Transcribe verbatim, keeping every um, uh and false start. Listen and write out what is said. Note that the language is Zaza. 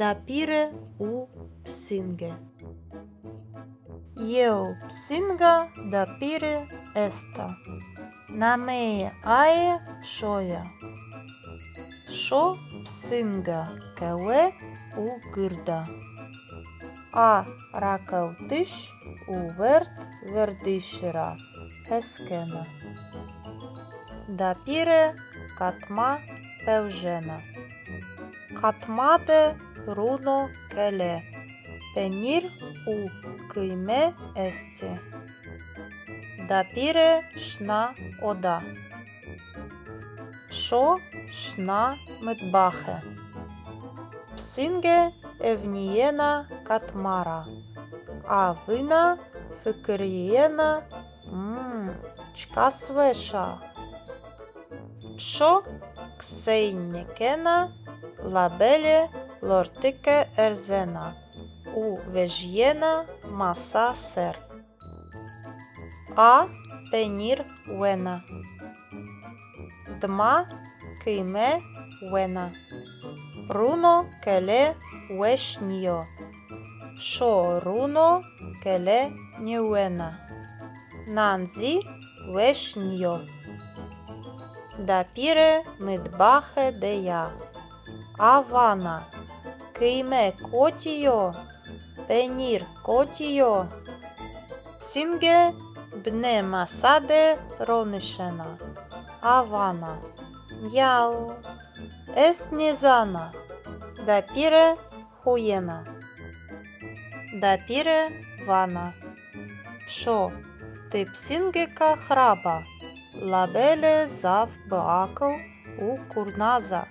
Dapîre û pisînge. Yew pisînga dapîre esta. Nameyê aye Pişo ya. Pişo pisînga kewe û gird a. A rakewtiş û werd werdişî ra hes kena. Dapîre katma pewjena. Katma de rûno kele, penîr û qîme estê. Dapîre şina oda. Pişo şina mitbaxe. Pisînge ewnîyena katma ra. A vîna fikirîyena, hmm, çiqas weş a. Pişo qisey nêkena, labelê lortike erzena û vejîyena masa ser. A penîr wena. Dima qîme wena. Rûno kele weş nîyo. Pişo rûno kele nêwena. Nan zî weş nîyo. Dapîre mitbaxe de ya. A vana, qîme kotî yo? Penîr kotî yo? Pisînge binê masa de ronişena. A vana, miyaw, ez nêzana. Dapîre huyena. Dapîre vana, Pişo, ti pisîngêka xirab a, labelê zaf biaqil û kurnaz a.